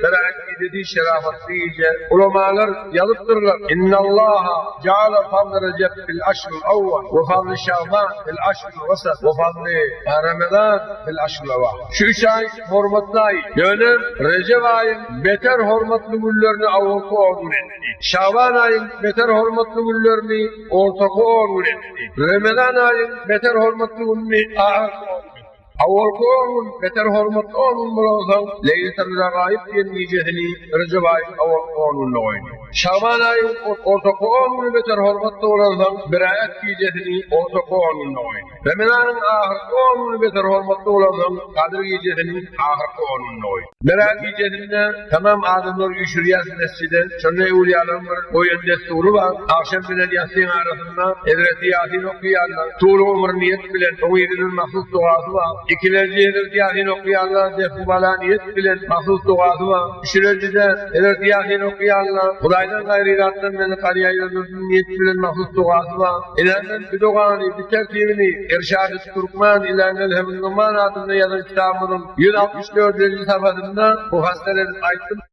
Beraat gijesi şerafatly gije. Ulamalar ýazypdyrlar, Innallaha ja'ala fadl Rejep fil aşril awwal we fadl Şaban fil aşril wasat we fadl Ramazan fil aşril awahir. Şu üç aý hormatly aý. Ýöne Rejep aýyň beter hormatly günlerini awalky on gün etdi. Şaban aýyň beter hormatly günlerini ortaky on gün etdi. Ramazan aýyň beter hormatly gününi ahyrky on gün etdi. Awalky on gün beter hormatly on gün bolansoň, Leýletul Ragaýyp diýen gijesini Rejep aýyň awalky on gününe goýdy. Şaban aýyň ortaky on güni beter hormatly bolansoň, Beraet gijesini ortaky on gününe goýdy. Remezanyň ahyrky on güni beter hormatly bolansoň, Gadyr gijesini ahyrky on gününe goýdy. Berat gijesinde tamam adamlar üýşürýär mesjide. Şonda öwlüýalaryň bir goýan dessury bar. Agşam bilen ýassyň arasynda Hezreti Ýasin okaýarlar. Tuly umr niýet bilen, oň yzyndan mahsus dogasy bar. Ikilenji Hezreti Ýasin okaýarlar, defgu bala niýet bilen mahsus dogasy bar. Üçülenjide Hezreti Ýasin okaýarlar, Hudaýdan gaýry zatdan meni garýaýlandyrdy niýet bilen mahsus dogasy bar. Ine men bu dogany, bu tertibini Irşady Türkmen ila Mezhebin Numan adynda ýazan kitabymyzyň 164-nji safhasynda mufassal edip aýtdym.